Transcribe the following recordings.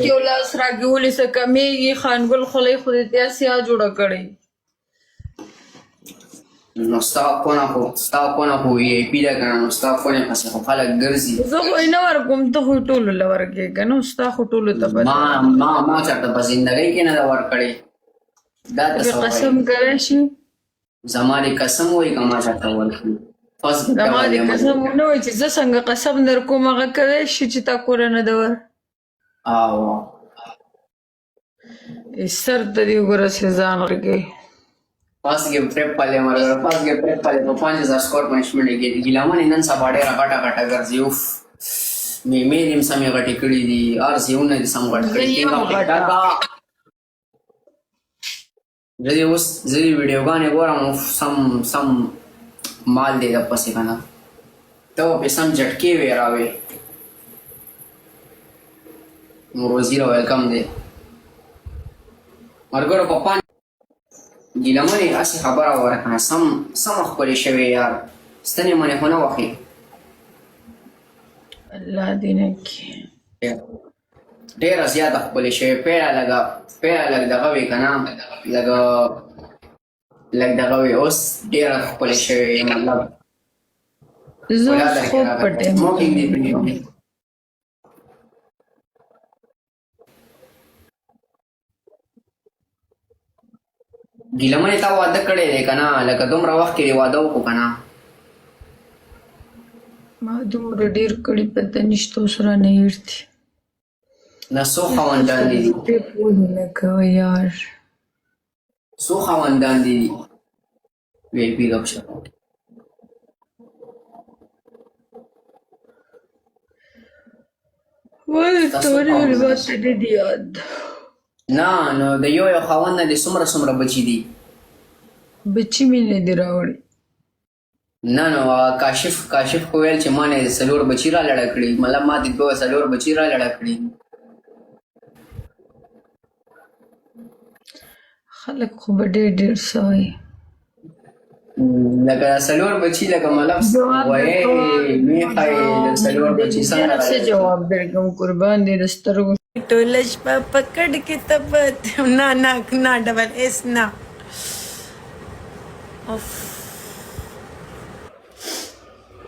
کې یو لاس راکې ولې څه کمېږي؟ خانګل خولۍ خو دې تیا سیا جوړه کړې. نو ستا کونه خو، ستا کونه خو وی آی پی ده کنه، نو ستا کونه پسې خو خلک ګرځي. زه خو یې نه ورکوم، ته خو یې ټولو له ورکې که نه، ستا خو ټولو ته پته ما ده. ما چېرته په زندګۍ کې نه ده ورکړې. دا ته ته پرې څه وایې؟ قسم کولی شي؟ زما دې قسم وایي که ما چېرته ورکړي؟ فس زما ډبل دې یم. قسم ونه وایي چې زه څنګه قسم در کوم، هغه کولی شي چې تا کوره نه ده ور او سر ته دې وګوره چې ځان غږوي. پاس کې ټریپ پلې مرګ، پاس کې ټریپ پلې په 5000 سکور پنشمنټ کې. ګیلامنې نن سبا ډېره غټه غټه ګرځي. اوف، مې دې سمې غټې کړې دي، هر ځایونه دې سم غټ زه کړي. یم کینګ اف غټه. ټیک زه دې اوس، زه دې ویډیوګانې ګورم، اوف، سم سم مال دې د پسې که نه ته به پې سم جټکې وې راوې. نور وزیره ویلکم دی ملګرو. په پان ګیلمنې هسې خبره وره که نه، سم سمه ښکلې شوې یار، ستنې منې خو نه وخې. الله دې نه کړي. ډېره زیاته ښکلې شوې. پیړه لږه، پیړه لږ دغه وې که نه، لږ لږ دغه وې، اوس ډېره ښکلې شوې، مطلب زه ښکلا اوس درکې خوب په راغلې. ټایم سموکینګ دې ټایم پرېږدي. کوم. ګیلمنې تا واده کړی دی که نه؟ لکه دومره وخت کې دې واده وکړو که نه؟ ما دومره ډېر کړي پته نشته، اوس رانه هېر دي. نه، څو خاوندان دې دي؟ ته پوهې نه کوه یار. څو خاوندان دې دي؟ وی آی پي غب شپ. ولې ستا څو تورې ولې خاوندان ماته نه دي یاد. نه، نو د یو یو خاوند نه دې څومره څومره بچي دي؟ بچي مې نه دي راوړي. نه، نو کاشف، کاشف خو ویل چې ما نه څلور بچي را لړه کړي، مطلب ما دې دوه څلور بچي را لړه کړي. خلک خو به ډېر ډېر څه وایي. لکه څلور بچي، لکه مطلب جواب وایې درکوم. میخه یې د څلور بچي څنګه څه را لړه؟ جواب درکوم، قربان دې د سترګو. ټوله شپه په کډ کې تپت. نه نه نه، ډبل اس نه. اوف،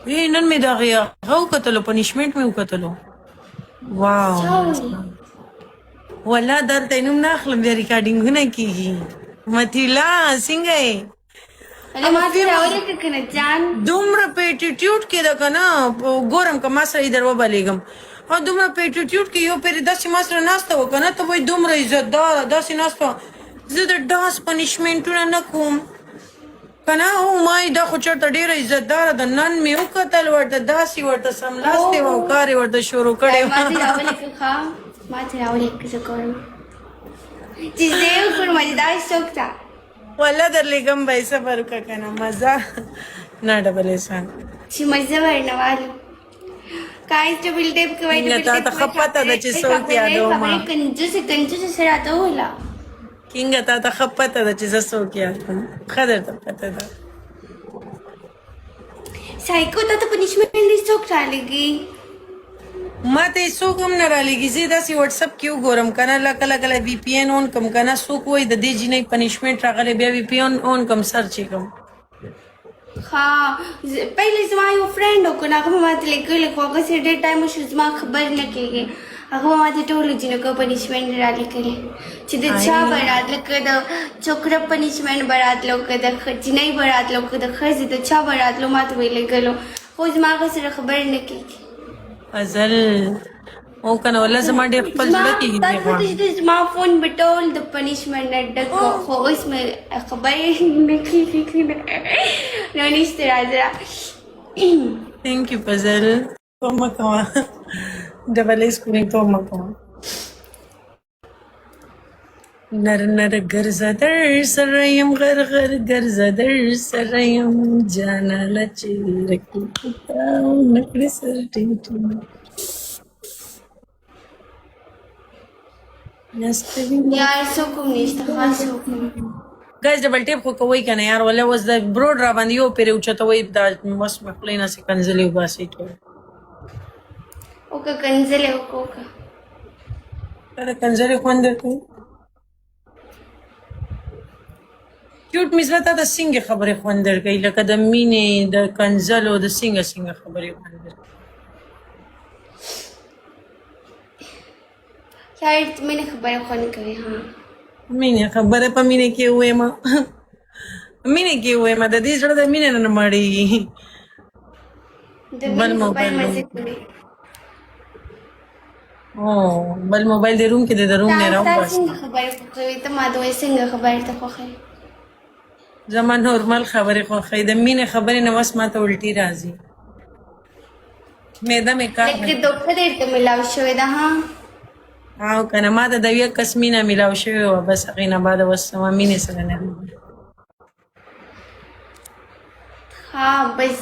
وی نن مې دا غیا هغه وکتلو، پنشمنټ مې وکتلو. واو، ولا دلته نوم نه اخلم، بیا ریکارډینګونه کیږي. متیلا څنګه یې؟ ولې ما ته راولېږه که نه جان. دومره په اټیټیوډ کې ده که نه، ګورم که ما سره یې در وبلېږم. او دومره په اټیټیوډ کې یو پېرې داسې ما سره ناسته وه که نه، ته وایي دومره عزتداره داسې ناسته وه. زه د ډانس پنشمنټونه نه کوم که نه. او ما یې دا خو چېرته ډېره عزتداره ده. نن مې وکتل ورته، داسې ورته سملاستې وه او کار یې ورته شروع کړی. ما ته راولېږه، ښه، ما ته راولېږه، زه ګورم چې زه یې وګورم چې دا څوک ده. والله درلېږم به یې، صبر وکړه که نه. مزه نه، ډبل احسان. چې مزه ورنه والي. کایز ډبل ټیپ کوي. څنګه تا ته ښه پته ده چې څوک یادوم؟ کنجوس کنجوس سره راته وویله. کینګه تا ته ښه پته ده چې زه څوک یادوم، ښه درته پته ده. سایکو، تا ته پنشمنټ دې څوک رالېږي؟ ما ته یې څوک هم نه رالېږي. زه یې داسې وټساپ کې وګورم که نه، کله کله کله وي پي این اون کم که نه، څوک وایي د دې جینۍ پنشمنټ راغلی، بیا وي پي این اون کم، سرچ یې کم. ښه، پهلې زما یو فرینډ و که نه، هغه به ما ته لېږلی، خو هغه سره ډېر ټایم وشو، زما خبر نه کېږي. هغه به ما ته ټولو جینکو پنشمنټ رالیکلی چې د چا به راتله، که د چوکره پنشمنټ به راتلو، که د جینۍ به راتلو، که د ښځې د چا به راتلو، ما ته به یې لېږلو، خو زما هغه سره خبر نه کېږي. ازل او کنه، والله زما ډېر خپل زړه کېږي. تا ته پته چې زما فون به ټول د پنشمنټ نه ډک و، خو اوس مې خبر نه کېږي که نه، نو نشته. راځه. ثانک یو فضل. تو مه کوه ډبل ایس پورې، تو مه کوه. نر نر ګرځه در سره یم، غر غر ګرځه در سره یم، جانانه چې رکې نکړې سر ټیټ. یار څوک هم نشته، خاص څوک هم. ګایز ډبل ټیپ خو کوي کنه یار؟ ولا اوس د بروډ را باندې یو پیری اوچتوي، دا بس مې خولې نه سي کنځلې وباسي ټول. وکړه، کنځلې وکړه، وکړه. ته د کنځلې خوند درکوي؟ کیوټ مزه ته د څنګه خبرې خوند درکوي، لکه د مینې، د کنځلو، د څنګه څنګه خبرې خوند درکوي؟ شاید مینه خبره خوند کوي. ها، مینه خبره په مینه کې وایم، مینه کې وایم، د دې زړه د مینې نه مړېږي. د بل مینې خبرې موبایل مزه کوي. او بل موبایل د روم کې د روم تا نه تا راوباسه. څنګه خبرې خوښوي؟ ته ما ته وایې څنګه خبرې ته خوښوي؟ زما نورمال خبرې خوښوي، د مینې خبرې نه وس ماته الټي راځي، معده مې کار لکه نه کوي. دوکه درته ملاو شوې ده. ها، او که نه، ما ته د یو کس مینه میلاو شوې وه، بس هغې نه بعد اوس زما مینې سره نه دی. ها، بس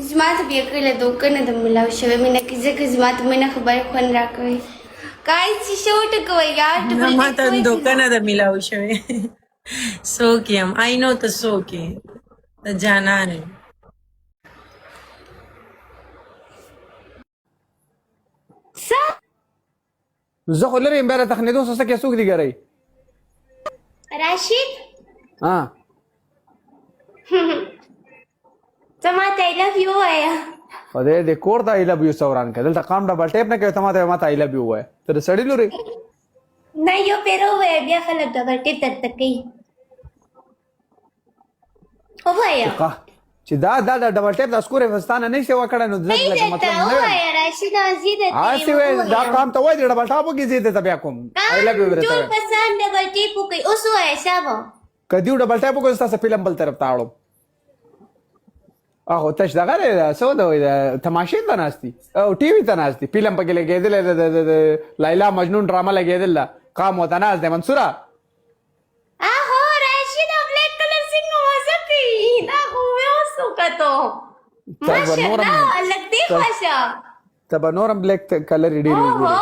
زما ته بیا کله دوکه نه ده ملاو شوې مینه کې، ځکه زما ته مینه خبرې خوند راکوي. کای چې شو ټکوي یار، نه، ډبل ما ټیک ته کوي دوکه نه ده میلاو شوې. څوک یم؟ آی نو ته څوک یې، ته جانان یې. څه؟ زه خو لرې یم، بیا له تخنېدو څه کې څوک دي ګرئ؟ راشد. ها. ته ما ته آی لو یو وایه. خدای دې کور ته آی لو یو څه وران کړه. دلته قام ډبل ټیپ نه کوي، ته ماته آی لو یو وایه. ته د سړي لورې. نه، یو پیرو وایه، بیا خلک ډبل ټیپ درته کوي. ووایه. چې دا دا د ډبل ټیپ د سکور افغانستان نه شي وکړ، نو زه لکه مطلب نه ووایه راشد، زه درته هسې وایه. دا قام ته وایي ډبل ټاپ وکړي، زه درته بیا کوم آی لو یو درته. ټول کسان ډبل ټیپ وکړي اوس، ووایه شابه. که دیو ډبل ټیپ وکړي، ستاسو فلم بل طرف ته اړوم. هغه تش دغه دی، څه ورته وایي، تماشې ته ناست دي او ټي وي ته ناست دي، فلم پکې لګېدلی دی، د لیلا مجنون ډرامه لګېدل ده، قام ورته ناست دی. منصوره. اهو راشد، بلیک کلر څنګه مزه کوي، دا خو مې اوس وکتو. ته به نور هم ماشاءالله، لږ دی خوښه. ته به نور هم بلیک کلر ډېر وګورې.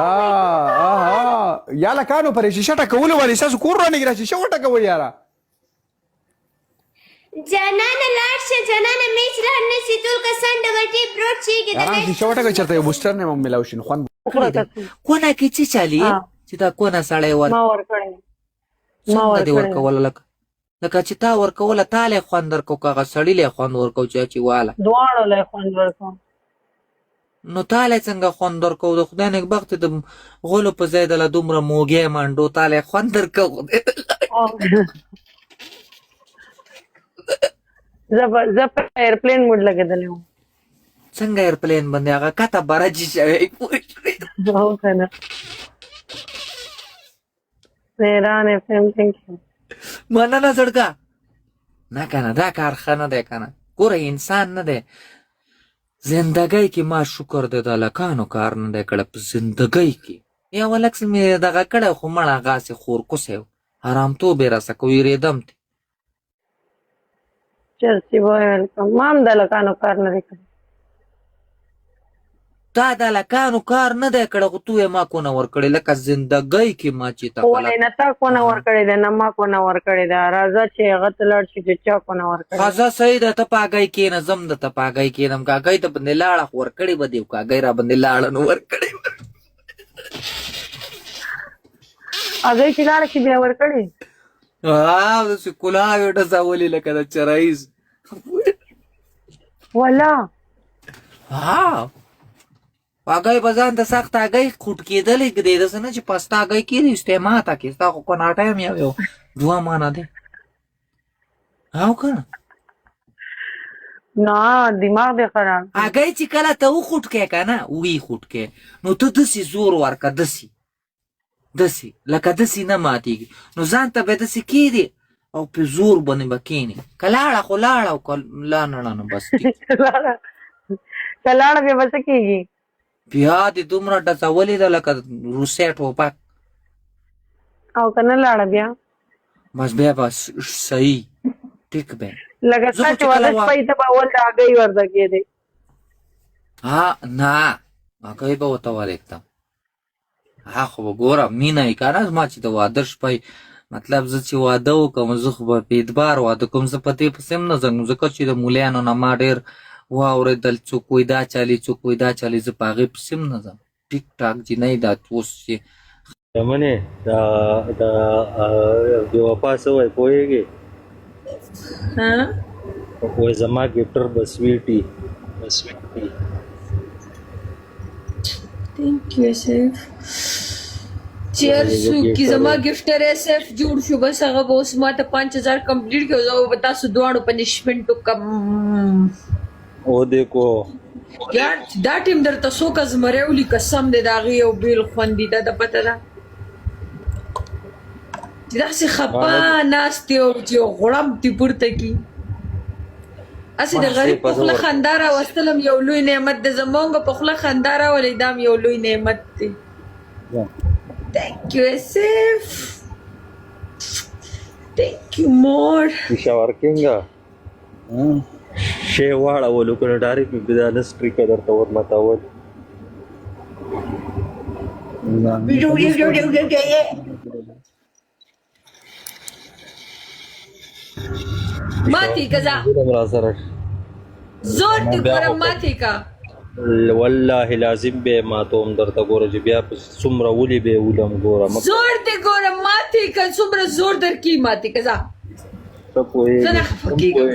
آه یا لکانو پر شیشه ټکولو باندې ستاسو کور رانیږي، را شیشه وټکوئ یاره. جانانه لاړ شه، جانانه میچ را نه شي، ټول کسان ډبل ټیپ روډ چیږي. یاران شیشه وټکوئ، چېرته یو بوسټر نه هم ملاو شي نو خوند. کونه کې څه چالي چې دا کونه سړی ور ما ورکړی، ما څنګه دې ورکړی. ورکوله؟ لکه چې تا ورکوله، تا له خوند درکو که هغه سړي له خوند ورکو چې واله؟ دواړو له خوند ورکو. نو تا له څنګه خوند درکو؟ د خدای نېکبختې د غولو په ځای دله دومره موږی مانډو، تا له خوند درکو؟ خدای زه په ایرپلین موډ لګېدلی وم. څنګه ایرپلین باندې هغه کته برجی شوی، پوه شوې؟ هو که نه؟ مهران اف ایم، ثانک یو. مننه زړګه. نه کنه، دا کار ښه نه دی کنه. ګوره، انسان نه دی زندګۍ کې ما شکر دی د هلکانو کار نه دی کړی په زندګۍ کې. یو هلک مې دغه کړی خو مړه هغسې خورکوسی و، حرامتوب یې راسره کو، وېرېدم ترې. چرسي بوی ویلکم. ما هم د هلکانو کار نه دی کړی. تا د هلکانو کار نه دی کړی خو تو یې ما کونه ورکړې، لکه زندګۍ کې ما چې ته ولې نه تا کونه ورکړې ده، نه ما کونه ورکړې ده. راځه چې هغه ته لاړ شي چې چا کونه ورکړې. ښځه صحیح ده، ته په هګۍ کښېنه، زه هم درته په هګۍ کښېنم. که هګۍ ته باندې لاړه خو ورکړې به دې، او که هګۍ را باندې لاړه نو ورکړې به. هګۍ چې لاړه شي بیا ورکړې. داسې کلاوې ډزولې لکه د چرایز. ولا. ها، هګۍ به ځان ته سخته هګۍ خوټ کېدلې دی، داسې نه چې پسته هګۍ کېږي ستا ماته کې، ستا خو کوناټه هم یو یو دوه مانه دی او که نه؟ نه، دماغ دې خراب. هګۍ چې کله ته وخوټ کې که نه وی خوټ کې، نو ته داسې زور ورکه، داسې داسې لکه داسې نه ماتېږي، نو ځان ته به داسې کېدې او په زور باندې به کښېنې. که لاړه خو لاړه او که لا نه نو بس ټیک. که لاړه، که لاړه بیا به څه کېږي؟ بیا دې دومره ډزولې ده لکه روسی ټوپک. او که نه لاړه بیا؟ بس بیا به صحیح ټیک به. لکه زه ستا خو چې چې کله واده شپه ته به اول د هګۍ ورته کېدې. ها، نه، هګۍ به ورته ولېږدم. ها خو به ګوره مینه یې که نه، زما چې د واده شپه مطلب زه چې واده وکړم، زه خو به په اعتبار واده کوم، زه په دې پسې هم نه ځم، ځکه چې د مولیانو نه ما ډېر واورېدل، څوک وایي دا چالي، څوک وایي دا چالي، زه په هغې پسې هم نه ځم. ټیک ټاک جینۍ دا اوس چې چمنې دا دا بې وفا څه وایي پوهېږې؟ ها وایي زما ګیټر به سویټي. ثانک یو ایس اف چیر سو کی زما ګفټر ایس اف جوړ شو، بس هغه به اوس ما ته 5000 کمپلیټ کړي او زه به تاسو دواړو پنشمنټ وکم. او دیکھو یار دا ټیم درته څوک زمری ولي، قسم دی د هغې یو بېل خوند دی، دا د پته ده چې داسې خپه ناست دی او چې یو غړم ترې پورته کړي. هسې د غریب په خوله خندا راوستل هم یو لوی نعمت دی، زمونږ په خوله خندا راولئ دا هم یو لوی نعمت دی. ثانک یو ایس اف، ثانک یو مور. پېښور کینګه شی واړولو که نه ډایرکټ مې دا لس ټریکه درته ورماتول. ماتې که ځه ظلم را سره زور دې ګورم، ماتې که. والله لازم به ماتوم درته، ګوره چې بیا په څومره ولي به ولم، ګوره مه زور دې ګورم، ماتې که، څومره زور درکې ماتې که ځه. ته پوهېږې. زه نه خفه کېږم.